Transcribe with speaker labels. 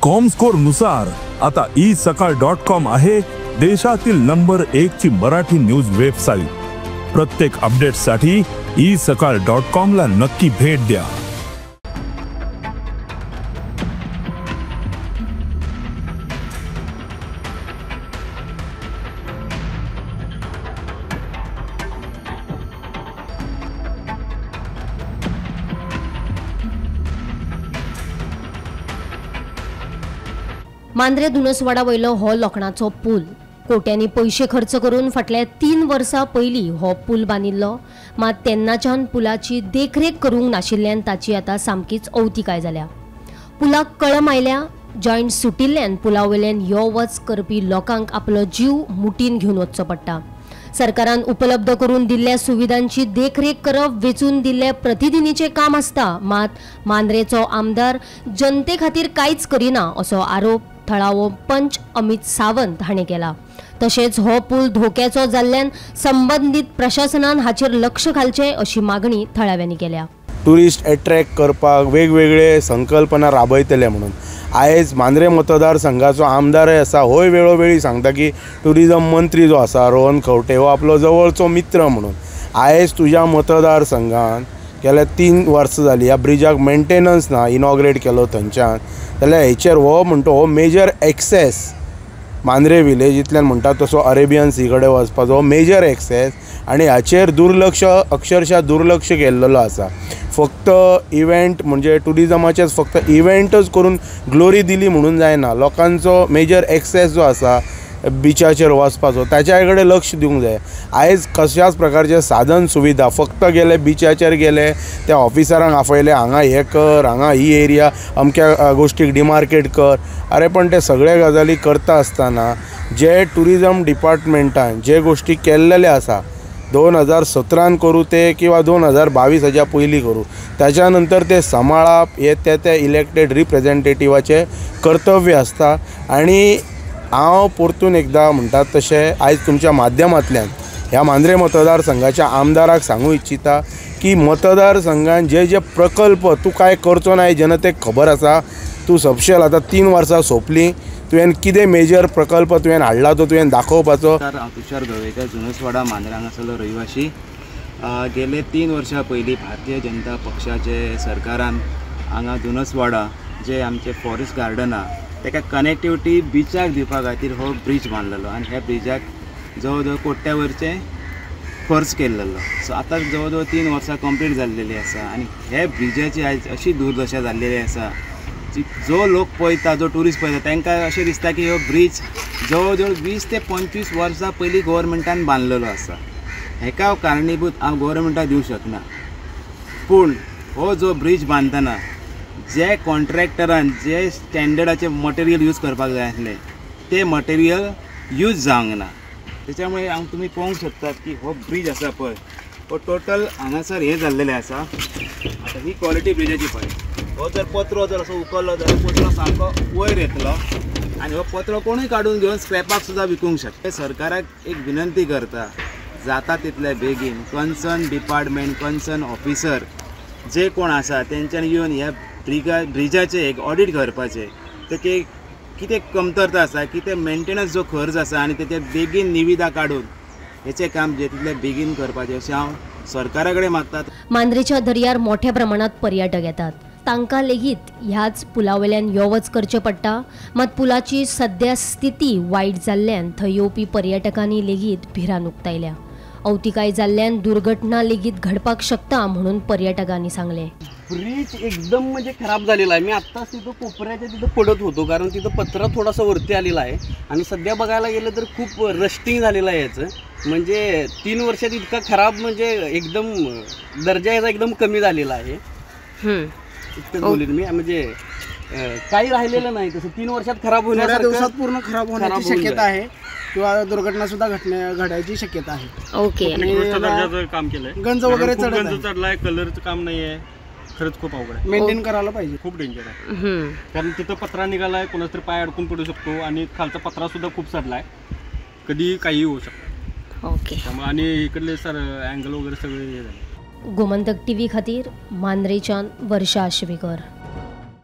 Speaker 1: Comscore नुसार आता E सकाळ डॉट कॉम आहे देशातील नंबर 1 ची मराठी न्यूज वेबसाईट। प्रत्येक अपडेटसाठी ई सकाळ डॉट कॉम ला नक्की भेट द्या।
Speaker 2: मांद्रे धुनसवाडा वयलो हो लोखणाचो पूल कोट्यांनी पयशे खर्च करून फाटल्या 3 वर्सां पयलीं हो पूल बांदिल्लो, मात तेन्नाच्यान पुलाची देखरेख करूंक नाशिल्ल्यान ताची आतां सामकीच अवतिकाय जाल्या। पुलाक कळम आयल्या, जॉयंट सुटिल्ल्यान पुला वयल्यान यो वच करपी लोकांक आपलो जीव मुठीन घेवन वचचो पडटा। सरकारान उपलब्ध करून दिल्ल्या सुविधांची देखरेख करप वेचून दिल्ल्या प्रतिनिधीचें काम आसता, मात मांद्रेचो आमदार जनते खातीर कांयच करिना असो आरोप थळावो पंच अमित सावंत हाणें केला। तशेंच हो पूल धोक्याचो जाल्ल्यान संबंदीत प्रशासनान हाचेर लक्ष घालचें अशी मागणी थळाव्यांनी केल्या।
Speaker 3: टुरिस्ट एट्रॅक्ट करपाक वेगवेगळे संकल्पना राबयतले म्हणून आयज मांद्रे मतदारसंघाचो आमदारय आसा, होय वेळोवेळी सांगता की टुरिजम मंत्री जो आसा रोहन खंवटे हो आपलो जवळचो मित्र म्हणून। आयज तुज्या मतदारसंघान गेल्या 3 वर्सां जाली ह्या ब्रिजाक मेंटेनन्स ना, इनॉग्रेट केलो थंयच्यान, जाल्यार हेचेर हो म्हणटा हो मेजर एक्सेस मांद्रे विलेजींतल्यान म्हणटा तसो अरेबियन सी कडेन वचपाचो हो मेजर एक्सेस आनी हाचेर दुर्लक्ष, अक्षरशः दुर्लक्ष केल्लो आसा। फक्त इव्हेंट म्हणजे टुरिजमाचेच फक्त इव्हेंटच करून ग्लोरी दिली म्हणून जायना, लोकांचो मेजर एक्सेस जो आसा बिचाचेर वचपाचो ताच्या कडेन लक्ष दिवंक जाय। आयज कशाच प्रकारचे साधन सुविधा फक्त गेले बिचाचेर गेले त्या ऑफिसरांक आपयले, हांगा हें कर, हांगा ही एरिया अमक्या गोश्टीक डिमार्केट कर, अरे पण ते सगळे गजाली करता आसतना जे टुरिजम डिपार्टमेंटान जे गोश्टी केल्लेले आसा 2017 करूं ते किंवा 2022 पयलीं करूं, ताच्या नंतर ते सांबाळप हे ते त्या इलेक्टेड रिप्रेझेंटेटिवाचें कर्तव्य आसता। आनी हांव परतून एकदां म्हणटात तशें आयज तुमच्या माध्यमांतल्यान ह्या मांद्रे मतदारसंघाच्या आमदाराक सांगू इच्छिता की मतदारसंघान जे जे प्रकल्प तूं कांय करचो ना हे जनतेक खबर आसा। तूं सपशेल आतां 3 वर्सां सोंपलीं, तुवें कितें मेजर प्रकल्प तुवें हाडला तो तुवें दाखोवपाचो।
Speaker 4: हांव तुषार गवेकर, जुनसवाडा मांद्रे हांगासरलो रहिवाशी। गेले 3 वर्सां पयलीं भारतीय जनता पक्षाचे सरकारान हांगा जुनसवाडा जे आमचे फॉरेस्ट गार्डन आहा ताका कनेक्टिविटी बिचाक दिवपा खातीर हो ब्रीज बांदलेलो आनी ह्या ब्रिजाक जवळ जवळ कोट्या वरचे खर्च केल्लो। सो आतां जवळ जवळ 3 वर्सां कंप्लीट जाल्लेली आसा आनी ह्या ब्रिजाची आयज अशी दुर्दशा जाल्लेली आसा जो लोक पळयता, जो ट्युरिस्ट पळयता तांकां अशें दिसता की हो ब्रीज जवळ जवळ 20 ते 25 वर्सां पयलीं गोवोरमेंटान बांदलेलो आसा। हेका कारणीभूत हांव गोवोरमेंटाक दिवंक शकना, पूण हो जो ब्रीज बांदतना जे कॉन्ट्रॅक्टरान जे स्टँडर्डाचे मटेरियल यूज करपाक जाय आसलें तें मटेरियल यूज जावंक ना। तेच्या मुळे हांव तुमी पळोवंक शकतात की हो ब्रीज आसा पळय हो टोटल हांगासर हें जाल्लेलें आसा। आतां ही क्वॉलिटी ब्रिजाची पळय, हो जर पत्रो जर असो उखल्लो जाल्यार पत्रो सामको वयर येतलो आनी हो पत्रो कोणूय काडून घेवन स्क्रॅपाक सुद्दां विकूंक शकता। सरकाराक एक विनंती करता, जाता तितले बेगीन कन्सर्न डिपार्टमेंट, कन्सर्न ऑफिसर जे कोण आसा तेंच्यांनी येवन ह्या ब्रिजाचें एक ऑडीट करपाचें, तेके कितें कमतरता आसा, कितें मेंटेनन्स जो खर्च आसा आनी तेचे बेगीन निविदा काडून हेचें काम जे तितले बेगीन करपाचें अशें हांव सरकारा कडेन मागता।
Speaker 2: मांद्रेच्या दर्यार मोठ्या प्रमाणात पर्यटक येतात, तांकां लेगीत ह्याच पुला वयल्यान यो वच करचें पडटा, मात पुलाची सद्या स्थिती वायट जाल्ल्यान थंय येवपी पर्यटकांनी लेगीत भिरांत उक्तायल्या। अवतिकाय जाल्ल्यान दुर्घटना लेगीत घडपाक शकता म्हणून पर्यटकांनी सांगलें।
Speaker 5: ब्रिज एकदम म्हणजे खराब झालेला आहे। मी आत्ताच तिथं कोपऱ्याच्या तिथं पडत होतो, कारण तिथं पत्रा थोडासा वरती आलेला आहे आणि सध्या बघायला गेलं तर खूप रस्टिंग झालेलं आहे याचं। म्हणजे 3 वर्षात इतका खराब, म्हणजे एकदम दर्जा याचा एकदम कमी झालेला आहे। इतकंच बोलेन मी, म्हणजे काही राहिलेलं नाही तसं 3 वर्षात खराब होण्यासारखं,
Speaker 6: दिवसात पूर्ण खराब होण्याची शक्यता आहे किंवा दुर्घटना सुद्धा घडायची शक्यता आहे।
Speaker 2: ओके,
Speaker 7: काम केलंय,
Speaker 6: गंज वगैरे
Speaker 7: चढलाय, कलरचं काम नाही आहे, खरंच खूप अवघड आहे,
Speaker 6: मेंटेन करायला पाहिजे,
Speaker 7: खूप डेंजर आहे, कारण तिथं पत्रा निघालाय, कोणाचा तरी पाय अडकून पडू शकतो आणि खालचा पत्रा सुद्धा खूप चढलाय, कधी काही होऊ शकतं।
Speaker 2: ओके,
Speaker 7: आणि इकडले सर अँगल वगैरे सगळे हे झाले।
Speaker 2: गोमंतक टीव्ही खातीर मांद्रेच्यान वर्षा आश्वेकर।